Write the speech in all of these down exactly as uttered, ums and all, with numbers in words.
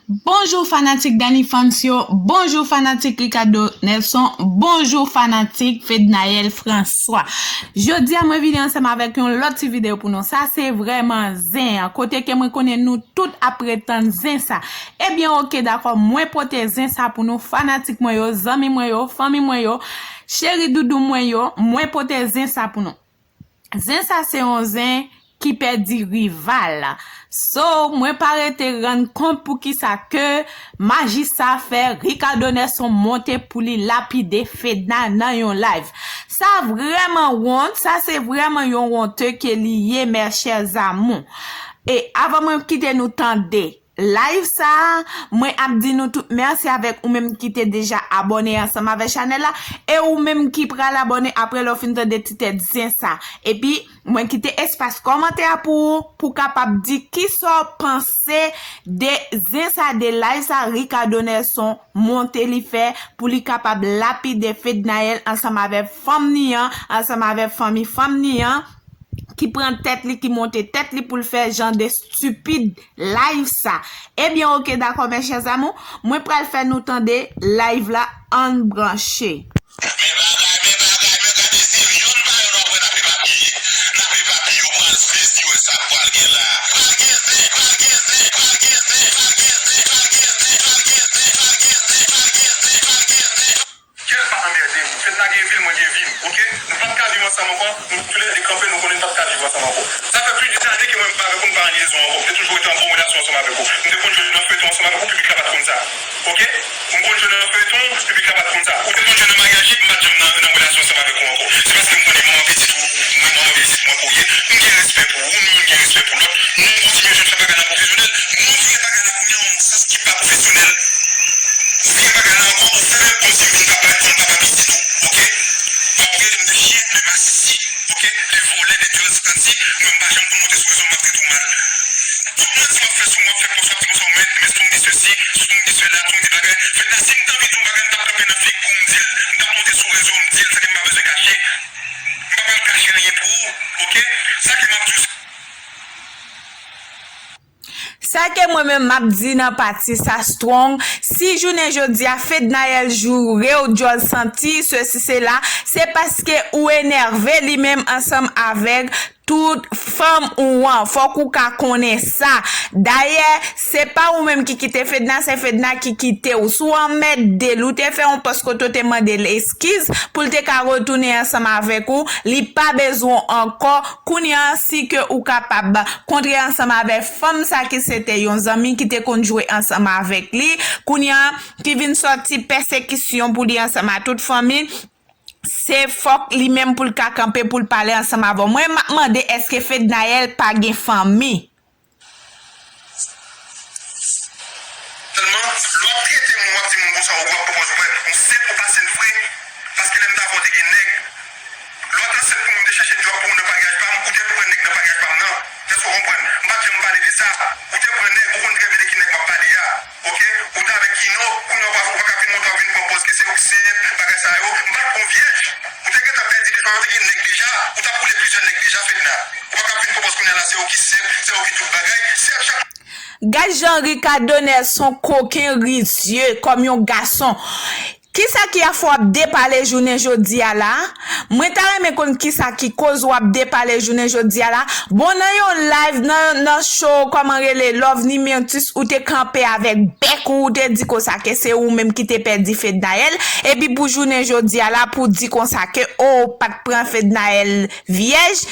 Bonjou fanatik Dany Fans yo, bonjou fanatik Ricardo Nelson, bonjou fanatik Fednaelle François. Jodi a mwen vini ansanm avèk yon lòt ti videyo pou nou. Sa se vrèman zen an, kote ke mwen konnen nou tout ap ret tann zen sa. Ebyen oke dakò, mwen pote zen sa pou nou fanatik mwen yo, zanmi mwen yo, fanmi mwen yo, cheri doudou mwen yo, mwen pote zen sa pou nou. Zen sa se yon zen ki pèdi rival. So, mwen pa rete rann kont poukisa ke majistra fè Ricardo Nelson monte pou li lapide Fedna nan yon live. Sa vrèman wont, sa se vrèman yon wonte ke li ye, mes chers amours. E avan mwen kite nou tande live sa, mwen ap di nou tout mèsi avèk ou menm ki te deja abòne ansanm avèk chanèl la, e ou menm ki pral abòne apre lè w fin tande ti tèt zen sa. Epi, mwen kite espas kòmantè a pou ou, pou w kapab di kisa w panse de zen sa, de live sa Ricardo Nelson monte li fè pou li kapab lapide Fednaelle ansanm avèk fanm ni an, ansanm avèk fanmi fanm ni an, ki pran tèt li, ki monte tèt li pou l fè jan de stupid live sa. Ebyen, oke, dakò, mes chers amours, mwen pral fè nou tande live la, ann branche. Men bagay, men bagay, men gade si yonn pa yonn w ap wè n ap epapiye. N ap epapiye, w pral sezi wè sa k pral gen la. Pral gen zen, pral gen zen, pral gen zen, pral gen zen, pral gen zen, pral gen zen, pral gen zen, pral gen zen, pral gen zen, pral gen zen. Kèl pa anmède m. Fedna gen vi l, mwen gen vi m, oke? Nou p ap ka viv ansanm ankò. Nou toulède kanpe, nou konnen n p ap ka viv ansanm ankò. Sa fè plizyè ane ke mwen m pa avèk ou, nou pa an lyezon ankò. M te toujou rete an bon relasyon ansanm avèk ou. M te konn jwe nan feyton ansanm avèk ou, piblik la pa t konn sa. Oke? M konn jwe nan feyton, piblik la pa t konn sa. Ou te konn jwe nan maryaj, m pa t janm nan, nan relasyon ansanm avèk ou ankò. Se paske m konnen manman pitit ou, mwen manman pitit mwen ke w ye. M gen respè pou ou, nou youn gen respè pou lòt. Nou kontinye jwenn fè bagay la pwofesyonèl. Nou vire bagay la kounye a nan yon sans ki pa pwofesyonèl. Ou vire bagay la ankò, ou fè l kòmsi m vin papa, m papa pitit ou, oke? W ap rele m de chyen, de masisi, oke? De vòlè, de tyoul, santi, mwen m pa janm konn monte sou rezo, m ap trete w mal. Tout manti w ap fè sou mwen, w ap fè pòs, w ap di konsa, w mèt, mèt Strong di sesi, Strong di sela, Strong di bagay. Fedna, si m t anvi di yon bagay, m t ap kanpe nan figi w pou m di l. M t ap monte sou rezo, m di l, sa ke m pa bezwen kache. M pa pral kache anyen pou ou, oke? Sa ke m ap di w, se Sa ke mwen menm m ap di nan pati sa Strong, si jounen jodi a Fednaelle joure w, djòl santi, sesi sela, se paske ou enève li menm ansanm avèk tout fanm ou an. Fòk ou ka konnen sa. Dayè, se pa ou menm ki kite Fedna, se Fedna ki kite w. Si w anmède l, ou te fè yon pòs kote w te mande l eskiz pou l te ka retounen ansanm avèk ou, li pa bezwen w ankò. Kounye a, si ke ou kapab kontre ansanm avèk fanm sa ki se te yon zanmi ki te konn jwe ansanm avèk li, kounye a, ki vin sòti pèsekisyon pou li ansanm a tout fanmi, se fòk li menm pou l ka kanpe pou l pale ansanm avè w. Mwen, m ap mande èske Fednaelle pa gen fanmi? Sèlman, lè w ap trete moun, w ap di moun konsa, ou ap pran pòz ou prè, ou senp ou pa senp vre, paske lè m t avè w te gen nèg. Lè w t ansent pou mwen, m te chèche djòb pou ou nan paryaj pa m, ou te pran nèg nan paryaj pa m nan. Èske w konprann? M pa t janm pale de sa. Ou te pran nèg, ou konn trè byen de ki nèg m ap pale a. Oke? Ou t avèk Ino, kounye a ou pa, ou pa ka vin montre w ap vin pran pòz ke se ou ki senp, bagay sa yo. M pa t pran vyèj. Ou te gentan pèdi deja, ou te gen nèg deja, ou t ap woule plizyè nèg deja, Fedna. Ou pa ka vin pran pòz kounye a la, se ou ki senp, se ou ki tout bagay. Se a chak Gad jan Ricardo Nelson koken, rizye kòm yon gason. Kisa ki a fè w ap depale jounen jodi a la? Mwen ta renmen konn kisa ki koz w ap depale jounen jodi a la. Bon, nan yon live, nan, nan show, kòman rele, Love Nimentus, ou te kanpe avèk bèk ou, ou te di konsa ke se ou menm ki te pèdi Fednaelle. Epi pou jounen jodi a la, pou di konsa ke, oh, ou pa t pran Fednaelle vyèj.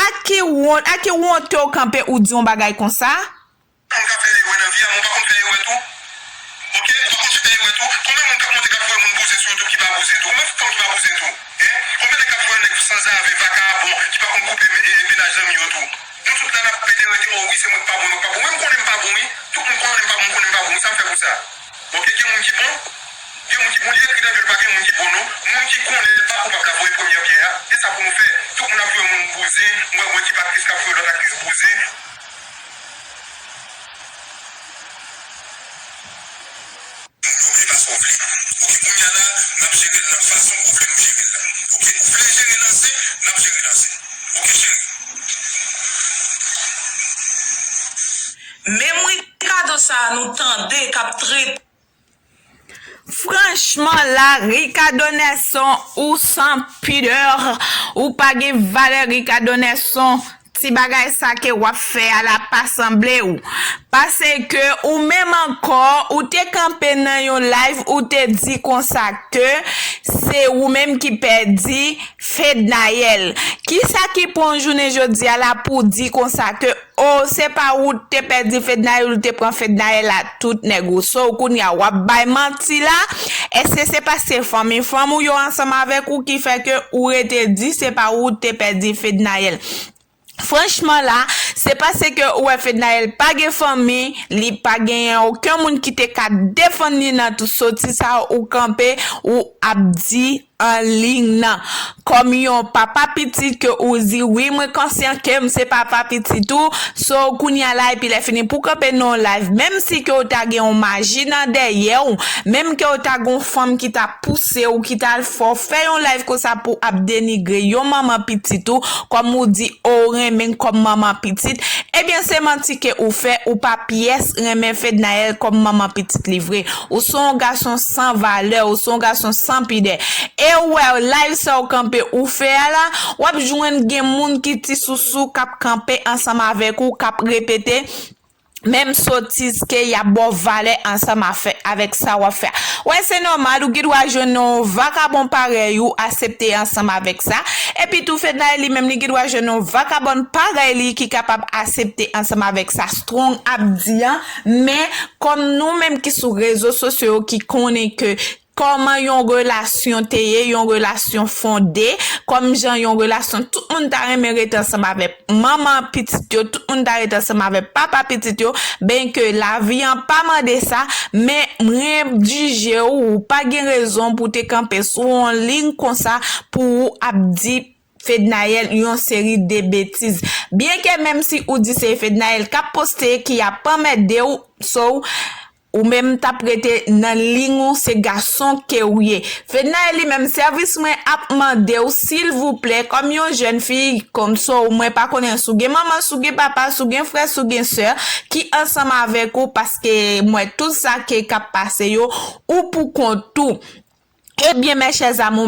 A ki wont, a ki wonte w kanpe ou di yon bagay konsa? Moun ka fè erè nan vi a, men w pa konn fè erè tou. Oke? W pa konn fè erè tou. Konbyen moun k ap monte k ap voye moun bouzen sou YouTube ki pa bouzen tou? Konbyen fanm ki pa bouzen tou? Hein? Konbyen nèg k ap voye nèg sanzave, vakabon, ki pa konn koupe me-, e, mennaj zanmi yo tou? Nou tout la n ap pede rete, oh wi, se mwen k pa bon, mwen k pa bon. Wi, m konnen m pa bon, wi. Tout moun konnen m pa bon, m konnen m pa bon. Sa m fè pou sa? Oke, gen moun ki bon? Gen moun ki bon, li ekri nan Bib, pa gen moun ki bon, non. Moun ki konnen l pa koupab la voye premyè pyè a. Se sa pou nou fè. Tout moun ap voye moun bouzen, m wè, m wè ti aktris k ap voye lòt aktris bouzen. Non, non, e pa sa w vle. Oke, kounye a la, n ap jere l nan fason ke w vle nou jere l la. Oke, ou vle jere l anse, n ap jere l anse. Oke, cheri? Menm Ricardo sa a, nou tande k ap trete. Franchman la, Ricardo Nelson, ou san pidè, ou pa gen valè, Ricardo Nelson. Ti bagay sa ke w ap fè a la pa sanble w. Paske ou menm ankò, ou te kanpe nan yon live, ou te di konsa ke se ou menm ki pèdi Fednaelle. Kisa ki pran jounen jodi a la pou di konsa ke, o, se pa ou te pèdi Fednaelle, ou te pran Fednaelle a tout nèg ou. So, kounye a, w ap bay manti la. Èske se paske fanmi fanm ou yo ansanm avèk ou ki fè ke ou rete di se pa ou te pèdi Fednaelle? Franchman la, se paske ou wè Fednaelle pa gen fanmi, li pa genyen okenn moun ki te ka defann li nan tout soti sa ou kanpe, ou ap di an liy nan. Kòm yon papa pitit ke ou di, wi, mwen konsyan ke m se papa pitit ou. So, kounye a la, epi lè fini pou kanpe nan yon live, menm si ke ou ta gen yon maji nan dèyè w, menm ke ou ta gen yon fanm ki ta pouse ou, ki ta fè w fè yon live konsa pou ap denigre yon manman pitit ou, kòm ou di, o, renmen kòm manman pitit, ebyen, se manti ke ou fè, ou pa pyès renmen Fednaelle kòm manman pitit li vre. Ou se yon gason san valè, ou se yon gason san pidè. E ou wè, live sa ou kanpe ou fè a la, w ap jwenn gen moun ki ti sousou k ap kanpe ansanm avèk ou, k ap repete menm sotiz ke y ap ba w valè ansanm afè-, avèk sa w ap fè a. Wè, se nòmal, ou gen dwa jwenn yon vakabon parèy ou aksepte ansanm avèk sa. Epi tou, Fednaelle li menm, li gen dwa jwenn yon vakabòn parèy li ki kapab aksepte ansanm avèk sa Strong ap di an. Men, kòm nou menm ki sou rezo sosyo yo ki konnen ke kòman yon relasyon te ye, yon relasyon fonde, kòm jan yon relasyon tout moun ta renmen rete ansanm avèk manman pitit yo, tout moun ta rete ansanm avèk papa pitit yo, ben ke lavi an pa mande sa, men mwen jije w, ou pa gen rezon pou te kanpe sou yon liy konsa pou ou ap di Fednaelle yon seri de betiz. Byenke menm si ou di se Fednaelle k ap poste ki ap anmède w, so, ou menm t ap rete nan liy ou, se gason ke ou ye. Fednaelle li menm, sèvis mwen ap mande w, silvouplè, kòm yon jèn fi, kòm so, mwen pa konnen si w gen manman, si w gen papa, si w gen frè, si w gen sè, ki ansanm avèk ou, paske mwen tout sa ke k ap pase yo, ou pou kont ou. Ebyen, mes chers amours,